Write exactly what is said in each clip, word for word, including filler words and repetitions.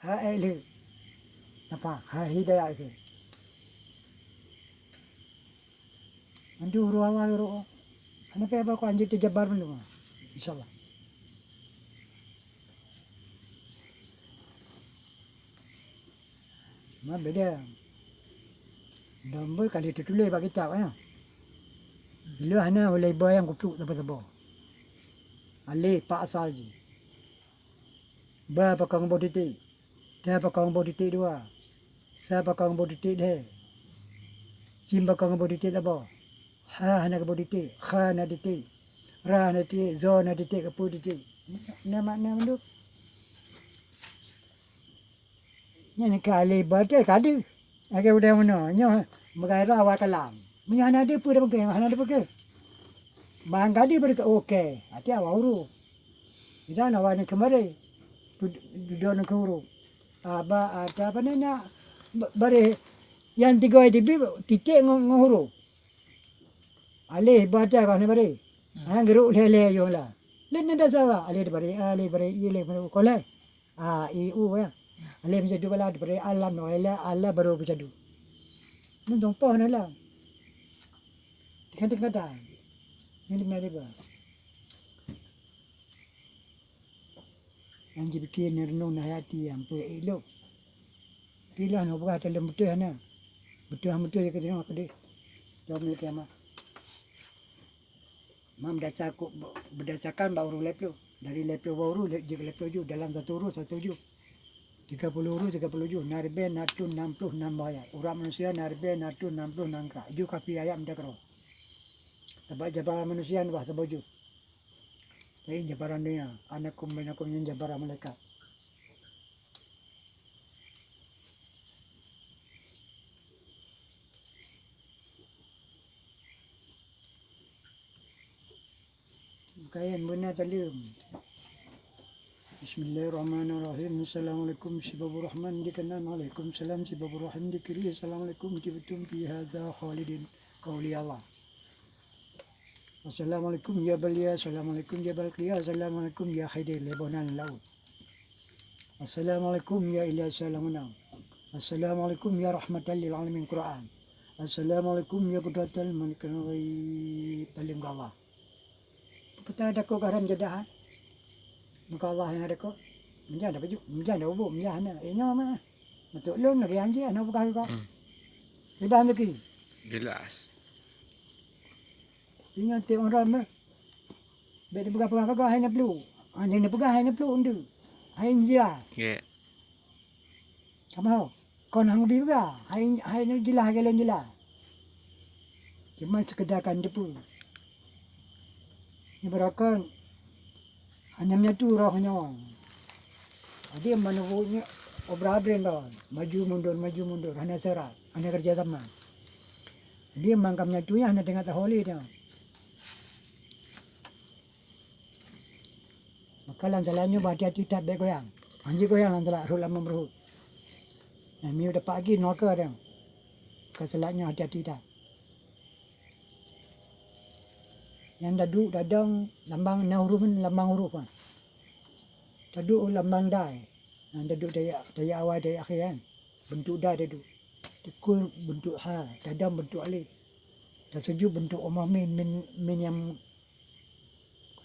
Ha, eh, lé. Napa? Ha, hidayah ke. Andu ruwa wa ro. Ana pe ba ko anjir teujabar mandum. Insyaallah. Ma beda. Damboi ka lheueh teutuléh bak kitab, ya. Ilée hana ulée ba nyang kupluk saboh-saboh. Alif, pa asal jih. Ba pakong boh titik. Ta pakong boh titik dua. Sa pakong boh titik lhée. Jim pakong boh titik saboh. Ha hana boh titik. Kha na titik. Ra na titik. Zo na titik. Keupeu titik. Na makna mandum. Nyan ka alif ba teuh ka deuh. Lagée udeb meunoe, nyoe meugairah awai kalam. Meunyoe hana deuh, peue deuh mungken, hana deuh peue. Ban ka deuh beureukah, oke. Até awai huruf. Idan awai nyan keumaré. Dudoe nyan keu huruf. Aba, ata, apa ni nak, ba-, bareh nyang tiga tibi titik ngon, ngon huruf. Alif ba teuh ka hana bareh. Hmm. Ha, geurok lhée-lhée yoh lah. Lé nyan dasar lah. Alif bareh, alif bareh, i lé bareh, kolai. A, i, u, ya. Alif meucadu bala, bareh alam, no, ala, ala baru meucadu. Nyan contoh na lah. Tingkat-tingkat dah. Nyan di mana ba? Nyang jipike neureunong na hayati nyang peu ilok. Pilah nyoe peugah teuh lom beutôi hana. Beutôi hana beutôi jeuet keudeungoe keudeh. Yaumil kiamah. Mam dasar ku-, berdasarkan bak ureuëng lhée ploh. Dari lhée ploh bak ureuëng, lhée, jeuet lhée ploh ju. Dalam satu ureuëng, satu ju. Tiga puluh ureuëng, tiga puluh ju. Na ribée, na reutôh, nam ploh, nam bahya. Urat manusia na ribée, na reutôh, nam ploh, nam ka. Ju kafi ayat meudakeurah. Sabab jabaran manusia nibak saboh ju. Laén jabaran donya. Anakum bainakum nyan jabaran malaikat. Kayan beuna taleuem. Bismillahirrahmanirrahim. Assalamualaikum, sibabur rahman dikanan. Waalaikumsalam, sibabur rahim dikiri. Assalamualaikum, tibtum fi hadza khalidin. Qauli Allah. Assalamualaikum ya Balia, assalamualaikum ya Balqia, assalamualaikum ya Khidir, lé boh nan laôt. Assalamualaikum ya Ilyas, assalamualaikum. Assalamualaikum ya rahmatan lil alamin Quran. Assalamualaikum ya qudratal malikal ghaib, paling gawah. Peutah dakok garam jadah, eh? Muka Allah nyang dakok. Meunjan dah pajuk, meunjan dah ubuk, meunjan hana. Eh, nyoe mah. Meutôk lôn lagée anjing, hana peugah juga. Hmm. Iban lagi. Jelas. Ingat tiep orang mah. Bèk dipeugah-peugah-peugah hai na pluek. Ah, nyang dipeugah hai na pluek ndeuk. Hai injia. Ya. Kamoe kon hang bi peugah. Hai, hai na jeulaih, hai lôn jeulaih. Cuma sekedar kan depu. Ibarat kan hanya menyatu roh nyoe. Jadi, meunyoe obra brand tau, maju mundur, maju mundur, hana seurat, hana kerja sama. Jadi, mangkam nyatu nyan hana teuingat taholi nyoe. Maka lam salat nyoe beuhati-hati that bèk goyang. Hanjeuet goyang lam salat, rhot lam meubreuhot. Nyang miyueb dapat agi nuraka nyoe. Ka salat nyoe hati-hati that. Nyang taduek tadong lambang na huruf, lambang huruf, ha. Taduek lambang dai. Nyang taduek dayah, dayah awai, dayah akhé, kan. Bentuk dai taduek. Teukue bentuk ha, tadong bentuk alif. Tasujud bentuk umoh min, min, min nyang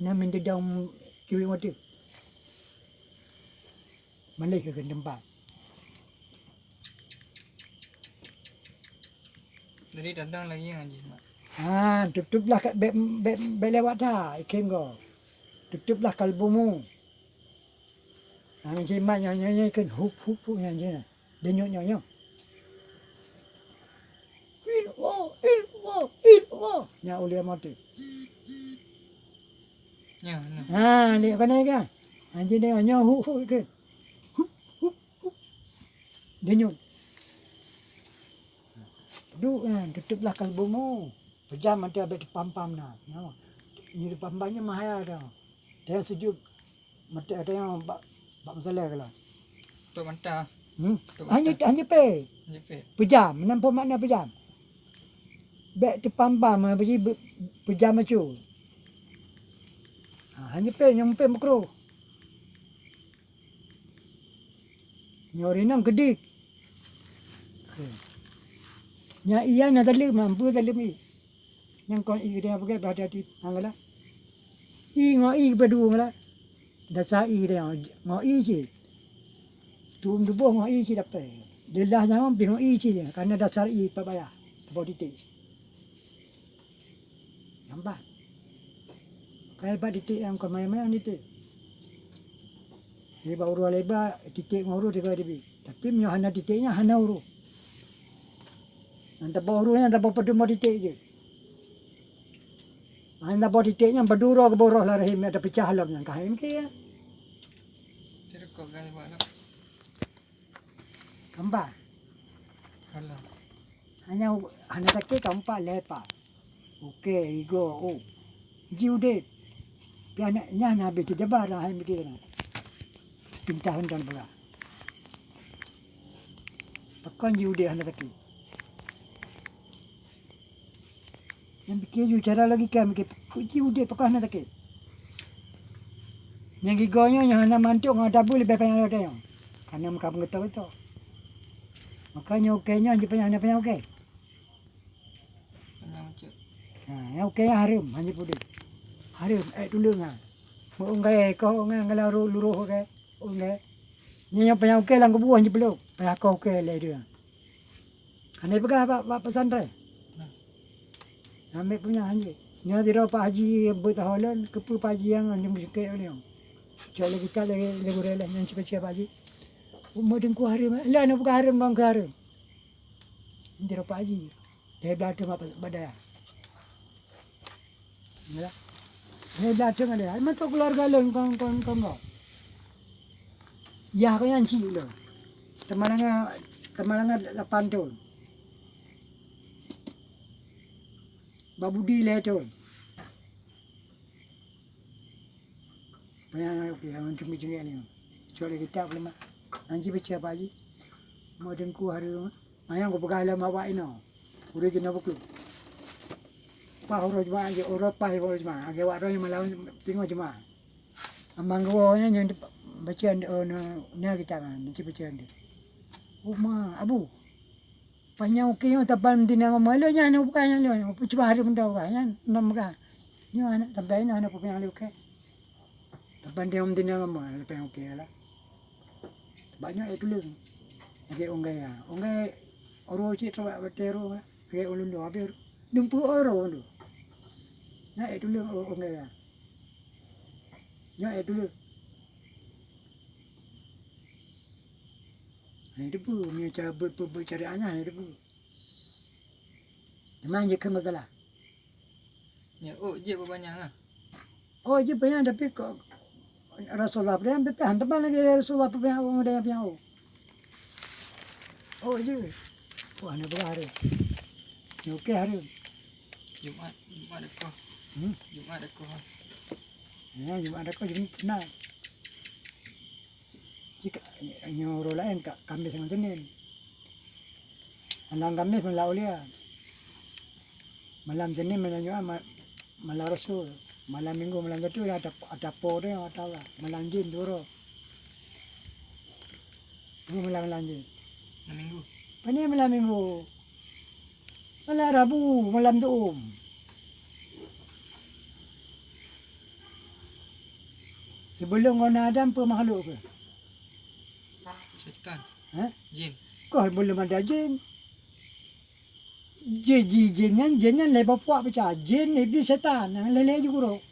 na min tadong kiwék watèe. Maléh keu teumpat. Jadi datang lagi ngaji, Mak. Ha, tutup lah kat bèk, bèk, bèk lewat dah, ikhém go. Tutup lah kalbumu. Ha, ngaji mat nyoe, nyoe, nyoe kan hup, hup, hup nyoe, nyoe. Denyut nyoe, nyoe. Ilmu, ilmu, ilmu. Nyoe ulia mati. Ya, nah. Ha, ni kan ni kan. Anjing ni nyoe hu hu ke. Hu hu hu. Denyut. Duek kan, tutuplah kalbumu. Pejam mata abek teupam-pam na. Nyoe. Ni teupam-pam ni mahaya dah. Dia sujud mata ada yang bak, bak masalah kala. Tutup mata. Hmm? Tutup mata. Hanya, hanya pe. Hanya pe. Pejam, nampak makna pejam. Bek teupam-pam, ha, biji be-, pejam acu. Ha, hanya pe, nyang pe makruh. Nyoe rinong geudik. Nyang ié nyan daleuem, mampu daleuem ié. Nyang kon ié geutanyoe peugét bak hati-hati, nyang galak. Ié ngon ié beudua galak. Dasar ié geutanyoe ngon ié cit. Tuem tuboh ngon ié cit dapée. Leulah nyan pih ngon ié cit, karena dasar ié pabaya. Saboh titik. Nampak? Kai bak titik nyang kon maén-maén titik. Di bak uroe leba titik ngon uroe tiga titik. Tapi meunyoe hana titik nyan hana uroe. Nyang tabôh uroe nyan tabôh padum titik jih. Hana tabôh titik nyan padum uroe keuboh lam rahim nyan tapeucah lom nyan ka hai mungkin. Cireko gai bak lom. Kamba. Halo. Hanya u-, hana sakét ka empat lhèe pa. Oke, igo, oh. Ji udép. Pian nyan habéh teujabar dah hai mikir na. Pintah hentang pula. Pakon ji udép hana sakét. Nyang pikir ju cara logika mikir, kok ji udép pakon hana sakét. Nyang gigo nyoe nyang hana mantuk ngon tabu leubeh panyang lagèe nyoe. Karena meuka beutôi-beutôi. Maka nyoe ukèe nyoe ji panyang hana panyang ukèe. Panyang cek. Ha, nyang ukèe nyan hareuem, hana pudeh. Hareuem, eh tuleueng ha. Meu unggai, kau unggai, unggai lam ru-, luroh ukèe. Unggai. Nyoe nyang panyang ukèe lam kubu hana peuleuh. Payah kau ukèe lé dia. Hana peugah bak, bak pesantren. Nah. Ambil punya hana. Nyoe sidroe Pak Haji beuet holon, keupeue Pak Haji nyang nyoe meuseuket nyoe. Cok lé kitab lé, lé gurèe lé, nyan sipa-sipa Pak Haji. Umat teungku hareuem, lé aneuk bukan hareuem, bang ke hareuem. Sidroe Pak Haji. Dari blah teuma badaya. Ya. Hei, blah teuma ada. Mantong keluarga lôn kon, kon, kon gob. Yah ko nyan cik lôn. Teumalanga, teumalanga lapan thon. Bak Budi lhèe thon. Banyak, oke, yang cumi-cumi ni. Cok lé kitab lé mak. Nanti baca apa lagi? Mau dengku hari tu. Mayang ku peugah lé mak wak ino. Ureueng jinoe buklu. Pah uroe Jumaat je, uroe pah uroe Jumaat. Age wak roh malam tingoh Jumaat. Amang geuwoe nyan nyang baca, oh, na, na kitab nyan, nanti baca nanti. Oh, ma, Abu. Panyang ukèe nyoe taban dina ngon malu nyan bukan nyan lôn. Cuba hari benda bukan nyan, nam bukan. Nyoe aneuk sampai nyoe aneuk peue nyang lé ukèe. Taban dina ngon malu panyang ukèe lah. Banyak eh tuleueng. Lagèe unggai ya. Unggai oro cit tabak batèe oro. Lagèe ulôn dua habéh. Dumpeue oro tu. Nyan eh tuleueng unggai ya. Nyoe eh tuleueng. Hai debu, nyoe cara be-, be-, be-, cara anyah hai debu. Teuma jeuet keu masalah. Nyoe, oh, jeuet beubanyang ah. Oh, jeuet beubanyang tapi kok Rasulullah peureulèe, tapi han teuma lagèe Rasulullah peureulèe, oh, dia peureulèe, oh. Oh, jeuet. Wah, na beurah hari. Nyoe kèe hari. Jumat, Jumat dekoh. Hmm? Jumat dekoh. Ya, Jumat dekoh, Jumat senang. Jika, nyoe uroe laén ka, Kamis ngon Senin. Malam Kamis malam ulia. Malam Senin malam Jumat ma-, malam Rasul. Malam Minggu malam Sabtu ya ata, ata po deh, ata Allah. Malam jin dua uroe. Ini malam, malam jin. Malam Minggu. Ini malam Minggu. Malam Rabu, malam Tuum. Sebelum ngon Adam peue makhluk keuh? Setan. Hah? Jin. Kah belum ada jin. Jin, jin, jin nyan, jin nyan lé bapuak peucah. Jin, iblis, setan, nyang lé-lé jih gurok.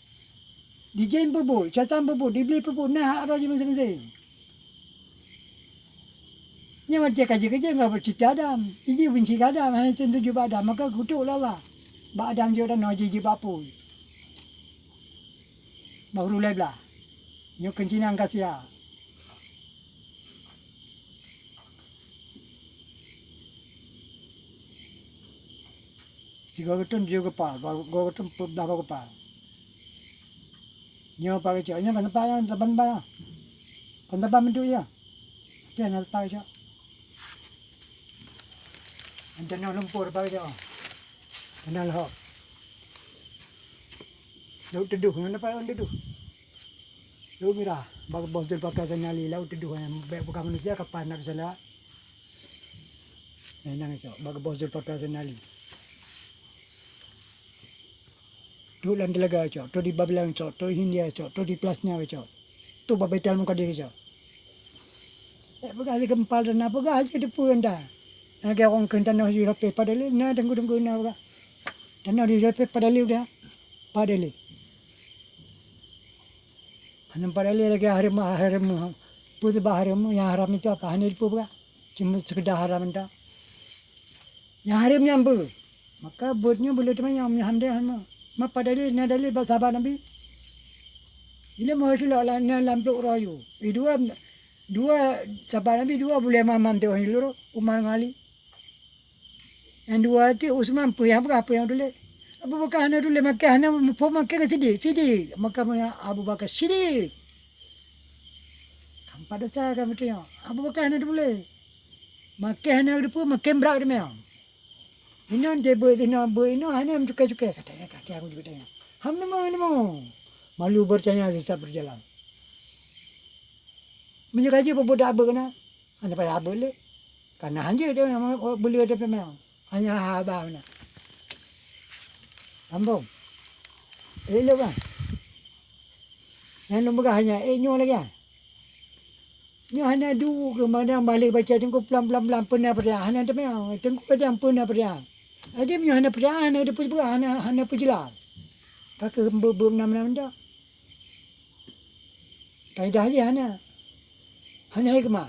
Di jin peubuet, setan peubuet, di iblis peubuet, na hak roh jih masing-masing. Nyan watèe ka jeuet keu jin, ka beucit Adam. Jih benci keu Adam, hana setuju bak Adam, maka geukutok lé Allah. Bak Adam jeuet dan jih jeuet bak apui. Bak huru lhèe blah. Nyoe keuncinan ka sia. Sigoe geuton tujoh keupa, goe geuton peuet blah goe keupa. Nyoe pakai cok, nyoe ban teumpat nyan, ban teumpat nyan. Ban teumpat meuntui nyan. Tapi hana teumpat cok. Antan nyoe lumpur pakai cok. Hana lhok. Lauk teuduh, ngon apa lauk teuduh? Trok mirah, bak boh Zulfikar Zainali, laôt tudoh nyan, bèk peugah manusia kapan na peusalah. Nyan, nyan cok, bak boh Zulfikar Zainali. Trok lam Telaga cok, trok di Babelan cok, trok Hindia cok, trok di Plasnya cok. Trok bak Baitul Muqaddas cok. Bèk peugah lé geumpal dan na peugah cit teupeu enta. Lagèe ureueng kheun tanoh di Rapeh padahai na teungku-teungku na peugah. Tanoh di Rapeh padahai dah. Padahai. Hana padahai lagèe hareuem, hareuem. Peue sabab hareuem nyang haram itu apa? Hana dipeugah. Cuma sekedar haram enta. Nyang hareuem nyan peue? Maka buet nyoe boleh teumanyong, nyoe han deh, han ma. Ma padahai na dalil bak sahabat Nabi? Ilée moh silok la-, na lam trok roh yu. Eh, dua, dua sahabat Nabi, dua bulèe mamam teuh lurok, Umar ngon Ali. Nyang dua tu Utsman, peue nyang peugah, peue nyang tuléh. Abu Bakar hana tuléh, makai hana muphom, makai keu Siddiq. Siddiq, maka Abu Bakar Siddiq. Kan pat desya kan beutôi nyoe. Abu Bakar hana tuléh. Makai hana teupeue, makai brat teumanyong. Inoe teuh beuet, inoe beuet, inoe hana meucukai-cukai. Katanya kaki aku juga tanya. Ham nemu, nemu. Malu bertanya sesat berjalan. Meunyoe ka jeuet peubuet dak beuet keunan, hana payah beuet lé. Kana han jeuet dia memang beuet lé dia memang. Hanya haba meunan. Sambung. Eh, lé bang. Nyang lôn peugah nyan, eh, nyoe lagèe nyan. Nyoe hana duek keu mandang balik baca teungku pelan-pelan-pelan peuna peuraya. Hana teumanyong, teungku kadang peuna peuraya. Adak nyoe hana peuraya, hana teupeue, hana, hana peujeulaih. Ka keuh beu-, beu-, meunan-meunan dak. Kaidah jih hana. Hana hikmah.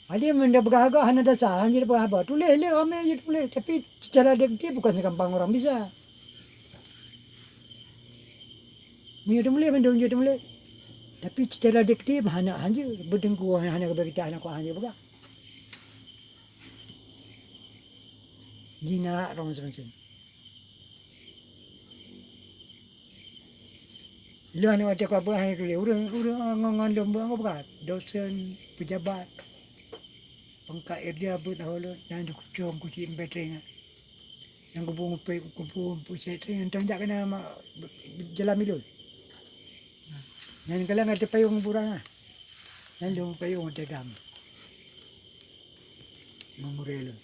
Adak meunyoe peugah agak hana dasar, hana jeuet peugah haba. Tuléh lé ramé jeuet tuléh, tapi secara dikti bukan segampang orang bisa. Meunyoe teumuléh, mandum jeuet teumuléh. Tapi secara dikti hana, hana jeuet. Beuteungku hana, hana geubri kita, hana kuat, hana jeuet peugah. Jinak rong macam-macam. Lôn aneuk watèe kupeugah hana tuléh. Ureueng, ureueng ngon, ngon lôn buet ngon brat. Dosen, pejabat, pangkat R D A beuet tahu lôn, nyang kucong kucing bateri nyan. Nyang kubu ngumpet, kubu ngumpet bateri, nyang tang jak keunan ma-, jalan milôn. Nyan kalon ateueh payong buran ah. Nyan lôn payong ateueh gam. Meumuré lôn.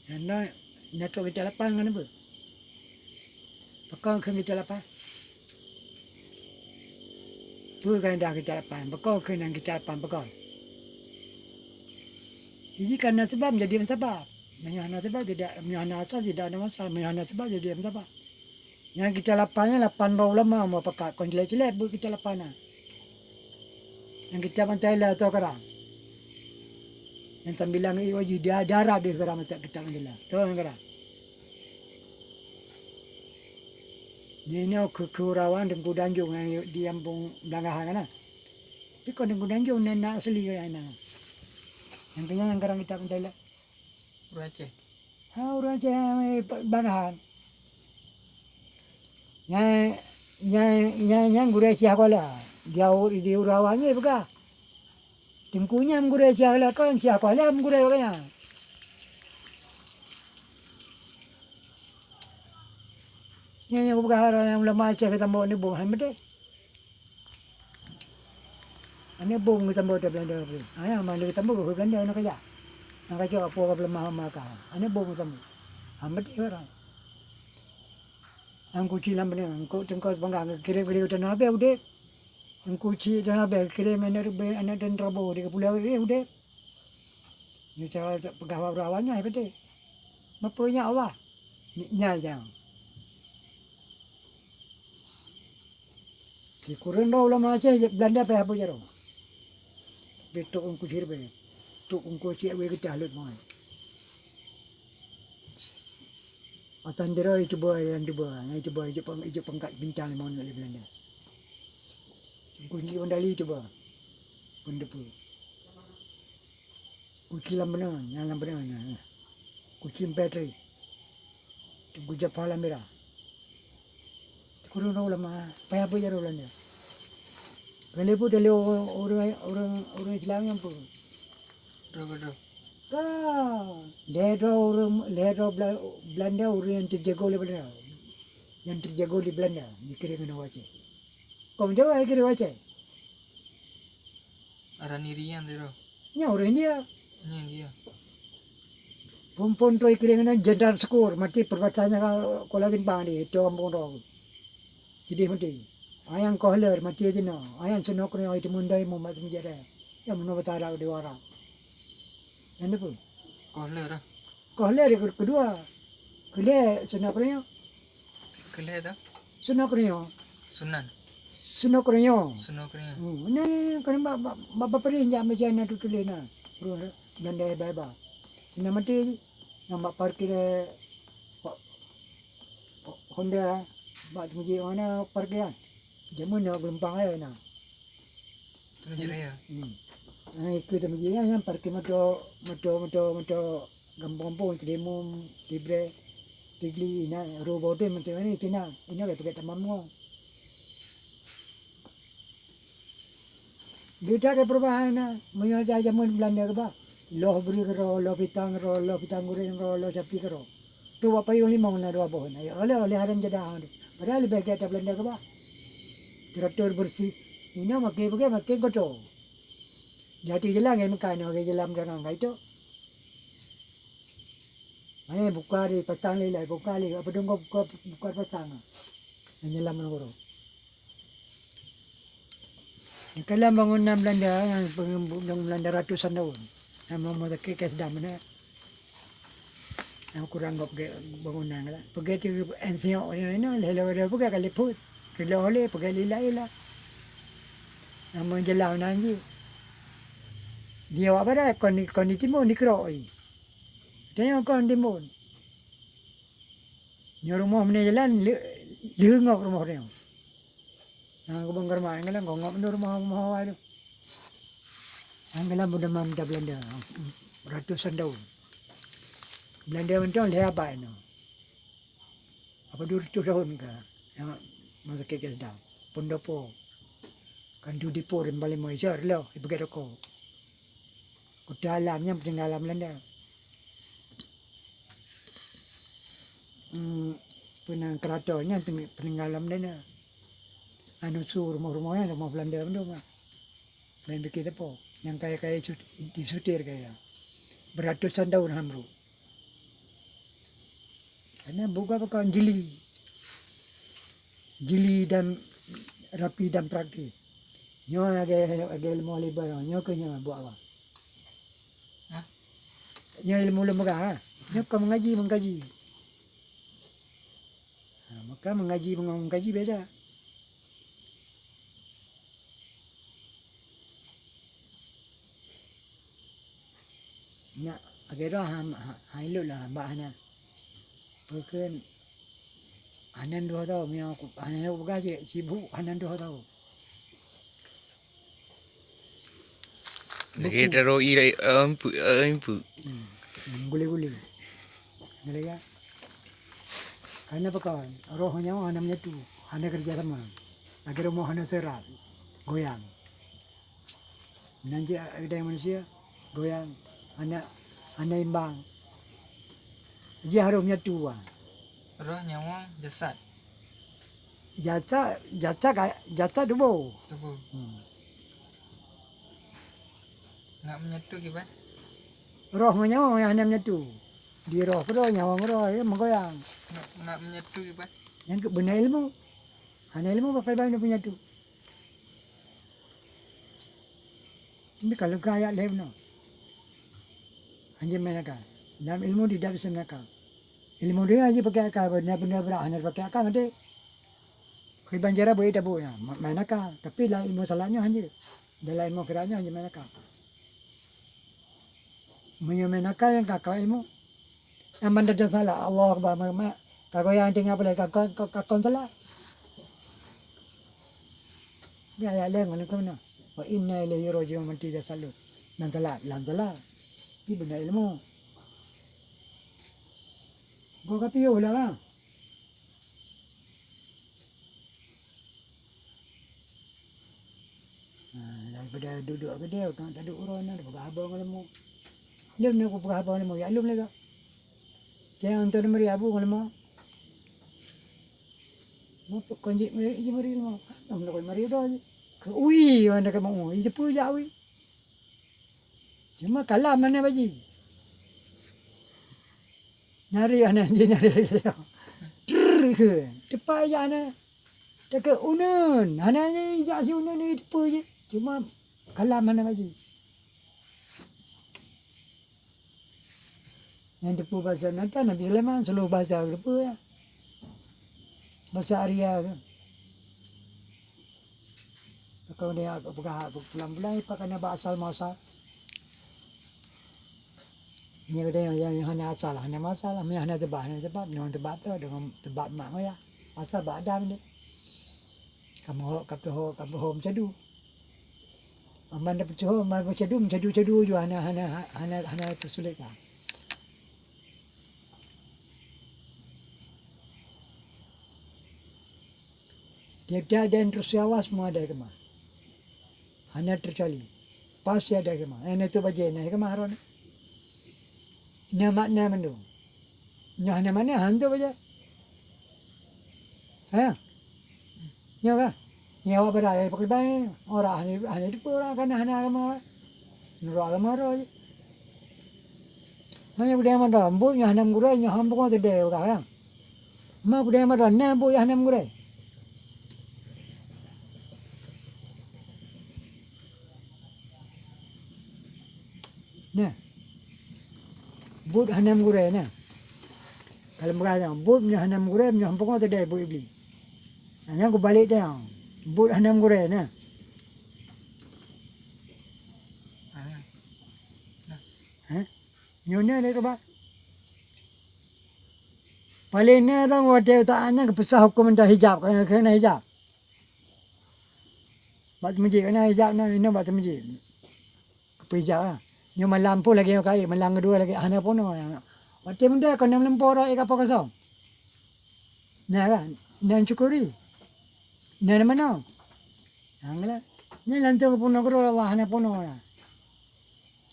Nyan na, nyan trok kitab lapan ngon peue? Pakon kheun kitab lapan? Peue keuheundak kitab lapan? Pakon kheun nyang kitab lapan pakon? Jadi, kana sabab jadi sabab. Meunyoe hana sabab, jadi, meunyoe hana asal, jadi hana asal. Meunyoe hana sabab, jadi hana sabab. Nyang kitab lapan nyan lapan droe ulama meupakat kon clét-clét buet kitab lapan nyan. Nyang kitab Mu'tazilah atau karang. Nyang sambilan ngon iwa jih dia darah deh karang kitab Mu'tazilah. Toh nyang karang. Nyoe keu, keu Urawan Teungku Danjong nyang di gampông Blangahan kana. Tapi kon Teungku Danjong nan, nan asli nyang na. Nyang keu nyan nyang karang kitab Mu'tazilah. Ureueng Aceh. Ha, ureueng Aceh, eh, Blangahan. Nyang, nyang, nyang, nyang gurèe Syekh Kuala. Di Urawan nyan peugah. Teungku nyan gurèe Syekh Kuala, kon Syekh Kuala gurèe awak nyan. Nyan nyang peugah ureueng ulama Aceh keu tambok nibôh, hai meudeh. Aneuk bom geutambah teuh Beulanda. Ayah mandum geutambah keu Beulanda aneuk kaya. Nyang kacok apo ka peuleumah ma ka. Aneuk bom geutambah. Hambet orang. Angku Ci lam beuneueng, angku teungku bangga geukirém beliau tanoh abéh udép. Angku Ci tanoh abéh geukirém aneuk reubée, aneuk dan rabo di Kepulauan Riau udép. Nyoe cara peugah bak ureueng awaknyan hai peuté. Meupeu nyan Allah. Nyan nyang. Sikureueng droe ulama Aceh Beulanda payah beujaroe. Beutôk Teungku Siribèe. Tôk Teungku Siek wée geutah lôt mawai. Atan Dero youtuber yang tuba, yang youtuber ijok pang-, ijok pangkat bintang limong lé Beulanda. Teungku Siribèe Mandali youtuber. Pun depu. Kuci lam beuneueng, nyang lam beuneueng nyan. Kuci Empedrari. Teungku Japar Lamira. Sikureueng droe ulama, payah beujaroe Beulanda. Keuneuk peuet lé ureueng, ureueng, ureueng Islam nyan peue? Droe, droe. Ka. Lhèe droe ureueng, lhèe droe Bela-, Beulanda ureueng nyang teujagoe lé Beulanda. nyang teujago di Belanda, jikirém keunoe u Aceh. Kon Jawa jikirém u Aceh. Aran Irian tu. Nyan ureueng India. Nyan India. Phon-phon trok jikirém keunoe Jenderal Syukur, maté perbatasan nyan ka, Kuala Simpang di, itu kampung droe. Sideh maté. Ayang Kohler maté di na. Ayang Sunoh Keureueng itu mundai Muhammad Seunjata. Nyang meunoe Batara di Wara. Nyan peue? Kohler ah. Kohler yang kedua. Keulhèe Sunoh Keureueng. Keulhèe dah? Sunoh Keureueng. Sunan. Sunoh Keureueng. Sunoh Keureueng. Hmm, ini kan ba, ba, ba, ba pering jak meja na tu tuléh na. Ruh Belanda hebat-hebat. Ina mati. Nampak parkir, eh, Honda bak teumeuji mana parkir. Jameun na geulumpang eh na. Teumeuji raya. Hmm. Nah, ikut teumeuji nyan, nyan parkir moto, moto, moto, moto gampông-gampông, Teurimum, Tibreh, Tigli, na, Rubodem, macam ni, Cina. Ini ada pakai tamam ngo. Beda ke perubahan na, meunyoe jameun Belanda keubah. Loh bri keudroe, loh pitang keudroe, loh pitang goreng keudroe, loh sapi keudroe. Tu bak payong limong na dua boh na. Ya, oleh, oleh haram jadah tu. Padahal leubeh gét Belanda keubah. Teratur bersih. Ina makai pakai, makai kotor. Jadi jelang ngai meukai na, ngai jelang jangan ngai tu. Hai buka di pasang lé, lai buka lé. Apa dong buka, buka pasang. Nyan lam nanggroe. Nyan ka lam bangunan Belanda, nyang bangunan Belanda ratusan tahun. Nyang meumeutakè keu seudang meunan. Nyang kurang gob gè bangunan lah. Peugèt tu ensiok nyoe, nyoe, lhèe lhèe peugèt ka liput. Rila oleh peugèt lila-ila. Nyang meujeulaih nan jih. Di awak barat kon di, kon di timbon dikrok jih. Tanyoe kon timbon. Nyoe rumoh meunan jalan lheuh, lheuh ngok rumoh nyoe. Nyang keubon keurma nyang galak ngok nyoe rumoh, rumoh awai tu. Nyang galak beudamam da Belanda ratusan tahun. Belanda mantong lhèe abad nyoe. Apa dua ratus tahun ka nyang masa kecil dah. Pendopo. Kan tu dipo rimba lima isyar lah, ipeugèt toko. Kuta alam nyan peninggalan Belanda. Hmm, peunang keraton nyan peni-, peninggalan Belanda. Anu su rumoh-rumoh nyan rumoh Belanda mandum lah. Laén bikin teupô. Nyang kaya-kaya su-, disutir kaya. Beratusan tahun han brôk. Karena buka pakon jeli. Jeli dan rapi dan praktis. Nyoe lagèe, lagèe ilmu libur, nyoe keuh nyoe buet apa? Hah? Nyoe ilmu lôn peugah, ha? Nyoe kon mengaji, mengkaji. Ha, maka mengaji ngon mengkaji beda. Nyak, akhé droe ha, ha, ha, ilot lah bak hana. Peue kheun, hana dua tahun, meunyoe aku, hana aku peugah cit, sibuk hana dua tahun. Lagèe buku. Taroh ie, eh, empeuk, eh, empeuk. Hmm. Gule-gule. Gule ya. Karena apa kawan? Roh nyawa hana menyatu, hana kerja sama. Lagi rumoh hana serat, goyang. Nan cit ada manusia, goyang, hana, hana imbang. Jih harôh menyatu, ah. Roh, nyawa, jasad. Jasad, jasad ka, jasad tuboh. Tuboh. Hmm. Nak menyatu kiban? Roh ngon nyawa nyang hana menyatu. Di roh keudroe, nyawa keudroe, ya, meugoyang. Nak, nak menyatu kiban? Nyang keu beuna ilmu. Hana ilmu, pakriban menyatu. Ini kalau ka ayat lhèe bunoe. Hanjeuet main akal. Dalam ilmu tidak bisa main akal. Ilmu dia hanjeuet pakai akal, benda-benda berat hana pakai akal nanti. Kiban cara boleh tabok nya, ma-, main akal. Tapi dalam ilmu salat nyoe hanjeuet. Dalam ilmu akhirat nyoe hanjeuet main akal. Meunyoe main akal nyang ka keu ilmu. Aman dah salah, Allahu Akbar, ma-, ma-, ka goyang tinggai boleh ka, ka, ka, ka kon salah. Di ayat lain ngon keu na. Wa inna ilaihi raji'un, meuti dah salut. Nan salah, lan salah. Di beuna ilmu. Gua ka piôh lah, lah. Ha, daripada duek-duek keudè, utang taduek uroe nyan, peugah haba ngon leumo. Lôn nyoe kupeugah haba ngon leumo, ya lôn lé ka. Cang anton meuri abu ngon leumo. Kon jih mari, jih mari nyoe. Nyang kon mari udah jih. Keu ui, wan dekat mau ui, jih peue jak ui. Cuma kalam mana baji. Nyari aneuk jih nyari. Trrr, ke. Tepai jak aneuk. Dekat uneun, aneuk jih jak si uneun ni teupeu jih. Cuma kalam mana baji. Nyang teupeu basa Nabi Sulaiman, seluruh basa teupeu ya. Basa Arya tu. Kau ni aku peugah aku pulang-pulang pakana ba asal muasal. Ni ada yang, yang, yang hana asal, hana masalah, yang hana sebab, hana sebab, yang sebab tu dengan sebab mak ya. Asal ba Adam ni. Kamoe ho, kamoe ho, kamoe ho meucadu. Aman da peucadu, aman meucadu, meucadu-cadu ju hana, hana, hana, hana teusulet ka. Tiep-tiep dan terus awas semua ada kema. Hana terkecuali. Pasti ada kema. Yang itu baje na kema Harun. Nya makna mandum. Nyoe hana makna hantu baje. Ha? Nyoe ka? Nyoe awak pada ai pakriban ora hana, hana dipeue ora kana hana agama. Nurut agama ro je. Hanya budaya mada, buet nyoe hana meugurée, nyoe hana pukon teude udah ya. Ma budaya mada, na buet nyoe hana meugurée. Nah. Buet hana meugurée nah. Kalau meugah nyang buet nyoe hana meugurée, nyoe hana pukon teude buet Iblih. Nah, nyang kubalek teuh nyang buet hana meugurée nah. Ha? Nyoe na lé coba. Paléng na dong watée taát nyan geupeusah huköm teuntang hijab, keuneuk hijab. Bak seumeujid, keuneuk hijab na, na bak seumeujid. Geupeujak ah. Nyoe malam pun lagée nyoe kayée, malam keudua lagée hana peunoh. Watée muda kon na meulumpoe rot ka po kosong. Nah kan? Nan syukuri. Nan manoe. Nyang la. Nyan lantong peunoh keudroe Allah hana peunoh.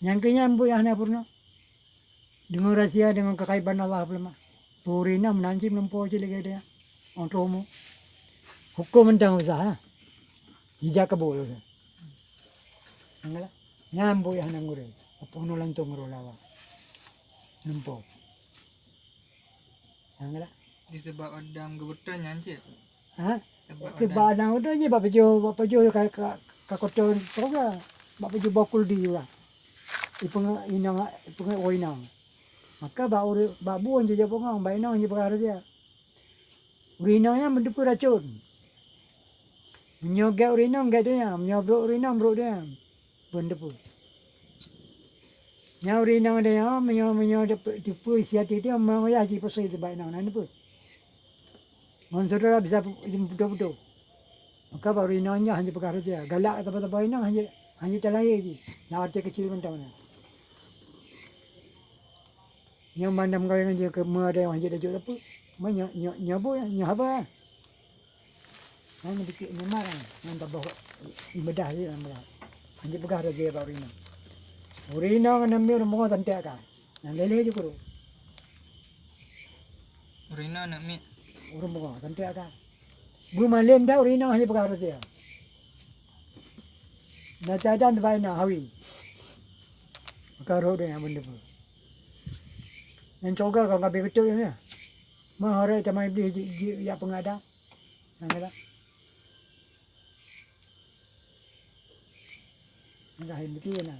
Nyang keu nyan buet hana peunoh. Deungon rahsia, deungon keukaiban Allah peuleumah. Puri na meunan cit meulumpoe cit lagée dia. Ong troh mu. Huköm mantong usah ha. Hijab kabul. Nyang la. Nyang buet hana meugurée. Apa nu lantong roh lawa. Nempo. Nyang la. Disebab Adam geubeutôi nyan cit. Ha? Sebab Adam. Sebab Adam beutôi je bak pajoh, bak pajoh ka, ka, ka kotor juga. Bak pajoh boh kuldi juga. Ipeungét inong, ipeungét woe inong. Maka bak ureuëng, bak buôn je jipungong, bak inong jipeugah reuja. Ureuëng inong nyan meuteupeue racun. Meunyoe gét ureuëng inong, gét donya. Meunyoe brok ureuëng inong, brok donya. Beuneuteupeue. Nyan ureuëng inong donya, meunyoe, meunyoe teupeu, teupeu isi até teuh, meunyoe yah jipeusie bak inong, na neupeu. Ngon syedara bisa pu-, putôh-putôh. Maka bak ureuëng inong nyan hana peugah reuja. Galak saboh-saboh inong hana, hana talahé jih. Lam até keucil mantong nyan. Nyoe mandum gaweue ngon jih keu meu ada nyang hanjeuet laju sapeue. Meu nyoe, nyoe, nyoe bu, nyoe haba. Nyan dikit nyoe mar, nyan taboh imedah jih lam beurah. Hanjeuet peugah lagée bak ureuëng inong. Ureuëng inong ngon ureuëng pungo tantiak ka. Nyang lé-lé ju kuru. Ureuëng inong aneuk miet. Ureuëng pungo tantiak ka. Beumalém dak ureuëng inong hanjeuet peugah lagée. Na cadan teubai na hawi. Maka roh deh nyang beuneupeu. Nyang coga ka ngabe beutôi nyan. Meuhoré teuma Iblih ji, ji, jak peungadan. Nyang kata. Nyang kata hai beutôi na.